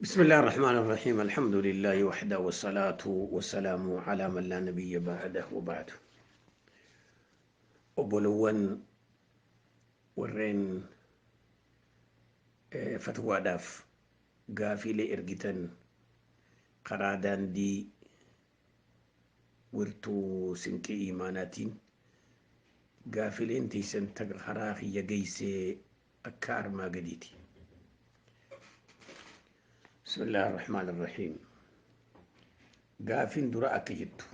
بسم الله الرحمن الرحيم الحمد لله وحده والصلاة والسلام على من لا نبي بعده وبعد. Obbolowwan warreen fatwaadhaaf gaafiilee ergitan karaa daandii wirtuu sinqii imaanaatiin gaafileen teessan karaa kiyya geessee akka armaa gadiiti. بسم الله الرحمن الرحيم. Gaafiin dura akka jettu,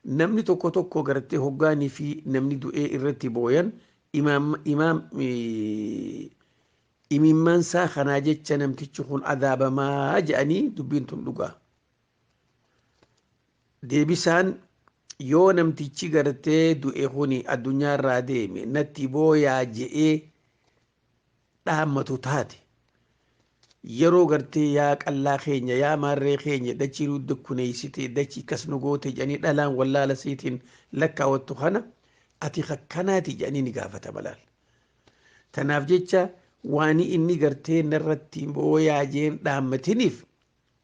namni tokko tokko gartee hoggaanii fi namni du'ee irratti booyan imaam imimmaan isaa kanaa jecha namtichi kun adaabamaa jedhanii, dubbiin tun dhugaa? Deebisaan, yoo namtichi gartee du'e kuni addunyaa irraa deeme natti booyaa je'ee dhaammatu taate, yeroo gartee yaa qallaa keenya, yaa maarree keenya, dachii nu dukkuneessite, dachii kas nu goote jedhanii dhalaan wallaala siitiin lakkaawattu kana, ati akkanaati jedhanii ni gaafatama laal. Tanaaf jecha waan inni gartee narratti booyaa jeen dhaammatiniif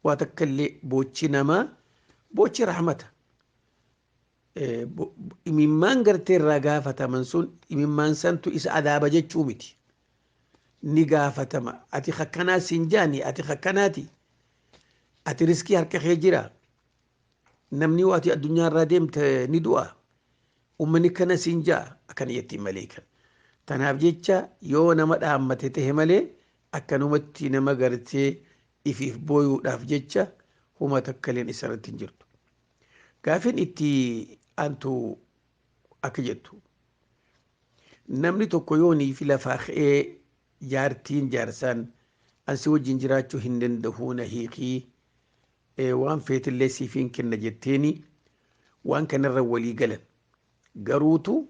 waa takka illee boochi namaa boochi rahmata. Imimmaan gartee irraa gaafataman sun imimmaan santu isa adaaba jechuu miti. Ni gaafatama. Ati akkanaa siin jaani, ati akkanaati. Ati riskii harka kee jira. Namni ati addunyaa irraa deemte ni du'a. Uummanni kana siin ja'a akkana jettiin malee kan. Tanaaf jecha yoo nama dhaammate tahe malee akkanumatti nama gartee ifiif booyuudhaaf jecha huma takka illeen isarratti hin jirtu. Gaafiin itti aantu akka jettu, namni tokko yoonii fi lafaa ka'ee jaartiin jaarsaan ansi wajjin jiraachuu hin danda'u, na hiikii, waan feetillee siifiin kenna jetteeni, waan kanarra walii galan, garuutu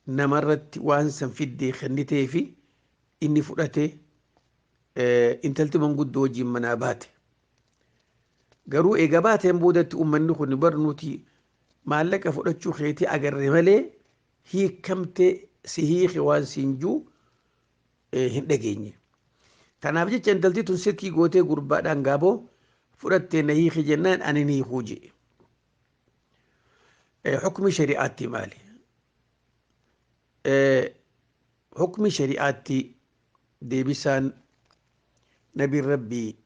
namarratti waan san fiddee kennitee fi inni fudhatee intalti manguddoo wajjin manaa baate. Garuu eega baateen boodatti uummanni kun bar nuti maallaqa fudhachuu keetii agarre malee hiikamtee si hiike waan siin juu hin dhageenye. Kanaaf jecha intalti tun sirkii gootee gurbaadhaan gaaboo fudhattee na hiike jennaan ani ni hiikuu jedhe. Hukmi shari'aatti maali? Hukmi shari'aatti deebisaan, nabiin rabbii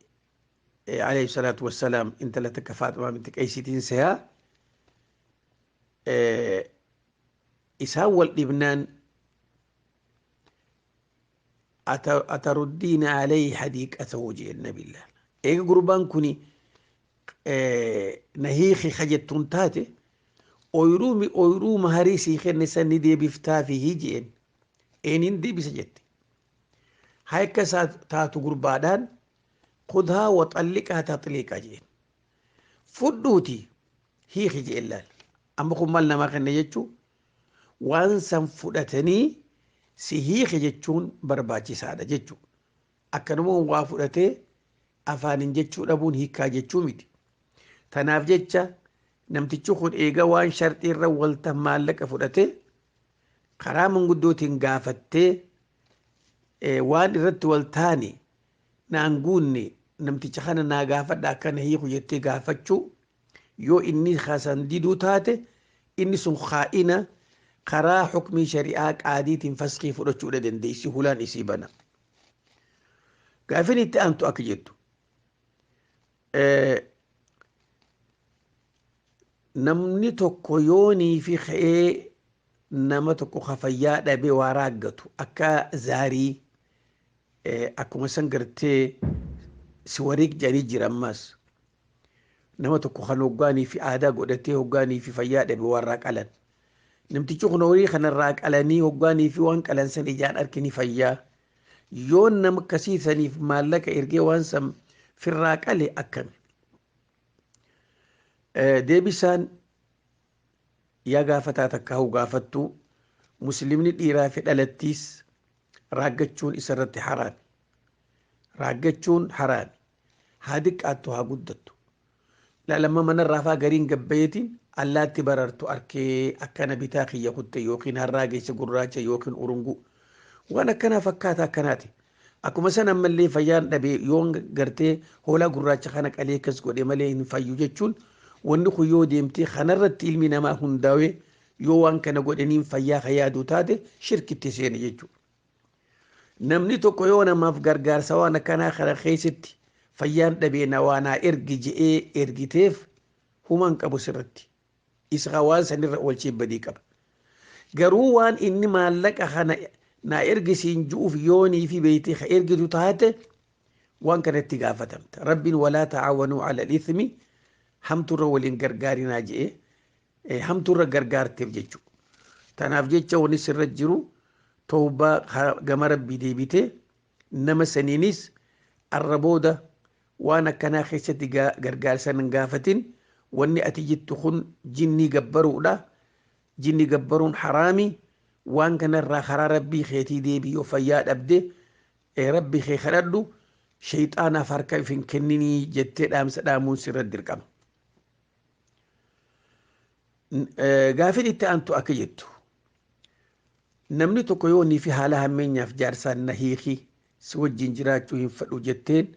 alayhi salaatu wassalaam intala takka Faaximaa binti Qaysiitiin sehaa isaan wal dhibnaan, ataruddiina alayhi hadiiqatahu jeen nabillaan. Eega gurbaan kuni na hiiki kajettuun taate, ooyiruu maharii sii kenne san ni deebiftaafi jeen. Eeniin deebisa jette. Haa akka isaa taatu gurbaadhaan khudhaa wa xalliqaa taxliiqaa jeen. Fudhuuti hiiki jeen laal. Amma kun maal namaa kenne jechuu, waan san fudhatanii si hiike jechuun barbaachisaadha jechuudha. Akkanuma waa fudhatee afaanin jechuu dhabuun hiikaa jechuu miti. Tanaaf jecha namtichi kun eega waan sharxii irra walta maallaqa fudhatee karaa manguddootiin gaafattee waan irratti wal taane naan guunne, namticha kana naa gaafadha akkana hiiku jettee gaafachuu, yoo inni hasan diduu taate inni sun kaa'ina karaa hukmii shari'aa qaadiitiin faskii fudhachuudha dandeessi, hulaan isii bana. Gaafin itti aantu akka jettu, namni tokko yoonii fi ka'ee nama tokko kafayyaa dhabee waa raaggatu akka zaarii akkuma san gartee si wariik jedhanii jira, ammas nama tokko kan hoggaanii fi aadaa godhatee hoggaanii fi fayyaa dhabe warraa qalan. Namtichi kun horii kanarraa qalanii hoggaanii fi waan qalan san ijaan arkini fayyaa. Yoo nama akkasii saniif maallaqa ergee waan san firraa qale akkami? Deebisaan, yaa gaafataa takka gaafattu, muslimni dhiiraa fi dhalattiis raaggachuun isarratti haraami. Raaggachuun haraami. Haa diqqaattu haa guddattu. Laalamma manarraa faa gariin gabbayeetiin allaatti barartu arkee akkana bitaa kiyya kutte yookiin harraa geesse gurraacha yookiin urunguu. Waan akkanaa fakkaata akkanaati. Akkuma san ammallee fayyaan dhabee yoon gartee hoolaa gurraacha kana qalee akkas godhe malee hin fayyu jechuun, wanni kun yoo deemtee kanarratti ilmi namaa hundaa'ee yoo waan kana godhaniin fayyaa ka yaadu taate, shirkitti seene jechuudha. Namni tokko yoo namaaf gargaarsa waan akkanaa kana keessatti fayyaan dhabee na waanaa ergi je'ee ergiteef, humaan qabu sirratti. Isa waan sanirra oolchee badii qaba. Garuu waan inni maallaqa kana naa ergisiin ju'uuf yoonii fi beeytee ka ergitu taate, waan kanatti gaafatamta. Rabbiin "walaa ta'aawanuu ala al-ithmi", hamturra waliin gargaarinaa je'ee hamturra gargaarteef jechuudha. Tanaaf jecha wanni sirra jiru tawbaa, gama Rabbii deebitee nama saniinis arra booda waan akkanaa keessatti gargaarsa hin gaafatin, wanni ati jettu kun jinnii gabbaruudha. Jinni gabbaruun haraami. Waan kanarraa karaa Rabbii keetii deebii, yoo fayyaa dhabde Rabbii kee kadhadhu, shayxaanaaf harka if hin kenninii jettee dhaamsa dhaamuun sirra dirqama. Gaafin itti aantu akka jettu, namni tokko yoo nii fi haala hammeenyaaf jaarsaan na hiiki, si wajjin jiraachuu hin fedhu jetteen,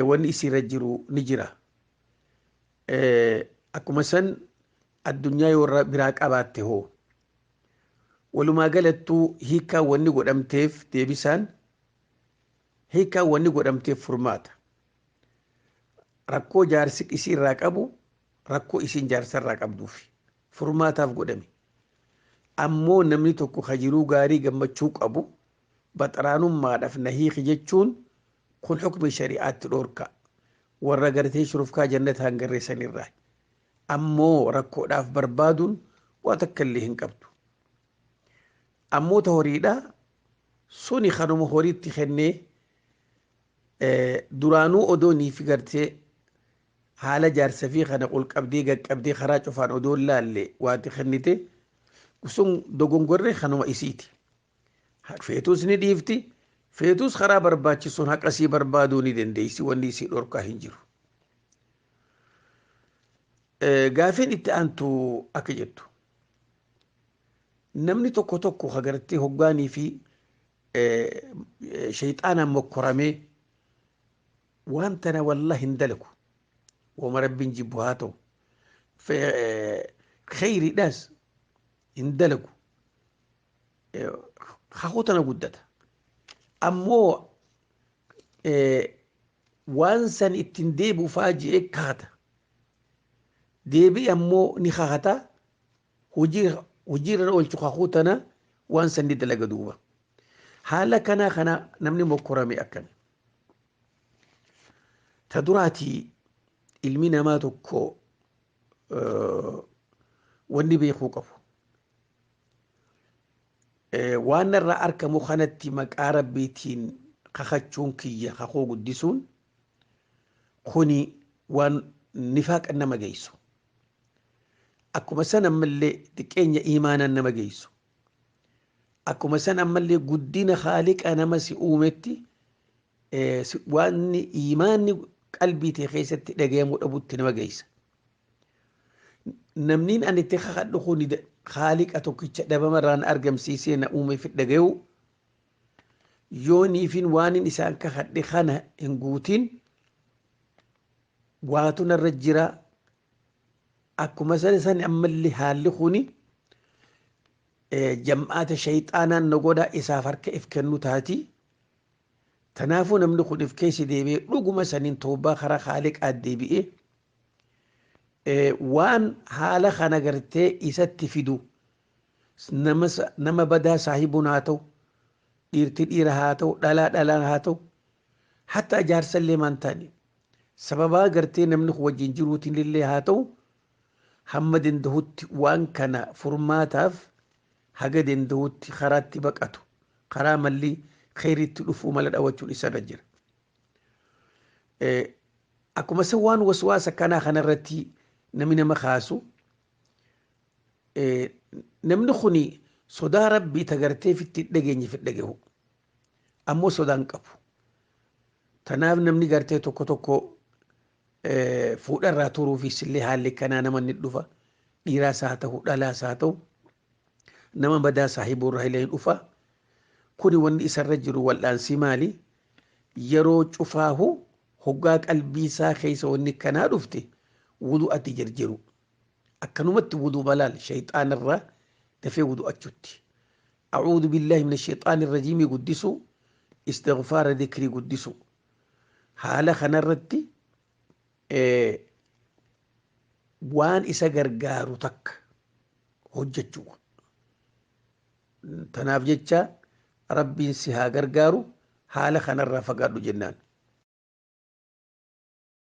wanni isiirra jiru ni jira. Akkuma san addunyaa yoo biraa qabaatte hoo? Walumaa galattuu hiikaa wanni godhamteef, deebisaan hiikaa wanni godhamteef furmaata. Rakkoo jaarsi isii irraa qabu, rakkoo isiin jaarsa irraa qabduufi furmaataaf godhame. Ammoo namni tokko hajiruu gaarii gammachuu qabu baxaraanummaadhaaf na hiiki jechuun kun hukmi shari'aatti dhoorka. Warra gartee shurufkaa jannata hangarreessanirraa. Ammoo rakkoodhaaf barbaaduun waa takka illee hin qabdu. Ammoo ta horiidha suni kanuma horiitti kennee duraanuu odoo niif gartee haala jaarsa fi kana ol qabdee gaqqabdee karaa cufaan odoo laalle waati kennite sun dogongorree kanuma isiiti. Feetus ni dhiifti, feetus karaa barbaachisuun haqa isii barbaaduu ni dandeessi, wanni isii dhorkaa hin jiru. Gaafiin itti aantu akka jettu, namni tokko tokko agartee hoggaanii fi shayxaanaan mokkoramee waan tana wallah hin dalagu, wama Rabbiin jibbu haa ta'u kheyriidhaas hin dalagu, kakuu tana guddata, ammoo waan san ittiin deebi'u fa'aa je'ee kakata, deebi'e ammoo ni kakata, hojiirra oolchu kakuu tana, waan san ni dalaga. Duuba haala kanaa kana namni mokkorame akkami? Ta duraatii ilmi namaa tokko wanni beekuu qabu, waan irraa argamu kanatti maqaa Rabbiitiin kakachuun kiyya, kakuu guddisuun kuni waan nifaaqa nama geessu, akkuma san ammallee xiqqeenya imaanaan nama geessu, akkuma san ammallee guddina Haaliqa nama si uumetti waan imaanni qalbii ta'e keessatti dhagayamuu dhabutti nama geessa. Namniin ani itti kakadhu kun Haaliqa tokkicha dhabamarraan argamsiisee na uume fi dhagayu, yoo niifin waanin isaan kakadhe kana hin guutin waatu narra jira. Akkuma san san ammallee haalli kuni jam'aata shayxaanaan na godha, isaaf harka if kennu taati. Tanaafuu namni kun if keessa deebi'ee dhuguma saniin tawbaa karaa Haaliqaa deebi'ee waan haala kana gartee isatti fidu, nama badaa saahibuun haa ta'u, dhiirti dhiira haa ta'u, dhalaa dhalaan haa ta'u, hatta jaarsallee maan taane, sababaa gartee namni kun wajjin jiruutiin illee haa ta'u, hamma danda'utti waan kana furmaataaf haga danda'utti karaatti baqatu, karaa malli kheyriitti dhufuu mala dhawachuun isarra jira. Akkuma san waan waswaasa kanaa kanarratti namni nama kaasu, namni kuni sodaa Rabbii tagartee fitti dhageenye fi dhagahu ammoo sodaan qabu. Tanaaf namni gartee tokko tokko fuudharraa turuufis illee haalli kanaa nama ni dhufa. Dhiiraas haa ta'u, dhalaas haa ta'u, nama badaa saahibuurraa illee ni dhufa. Kuni wanni isarra jiru wal'aansi maali? Yeroo cufaahu hoggaa qalbii isaa keessa wanni kanaa dhufte wudu'atti jirjiru. Akkanumatti wuduu balaal shayxaanirraa dafee wudu'achutti. أعوذ بالله من الشيطان الرجيم قدسوا، استغفار ذكري قدسوا. حالة خنرتي إيه waan isa gargaaru takka hojjechuu. Tanaaf jecha Rabbiin si haa gargaaru, haala kanarraa fagaadhu jennaan.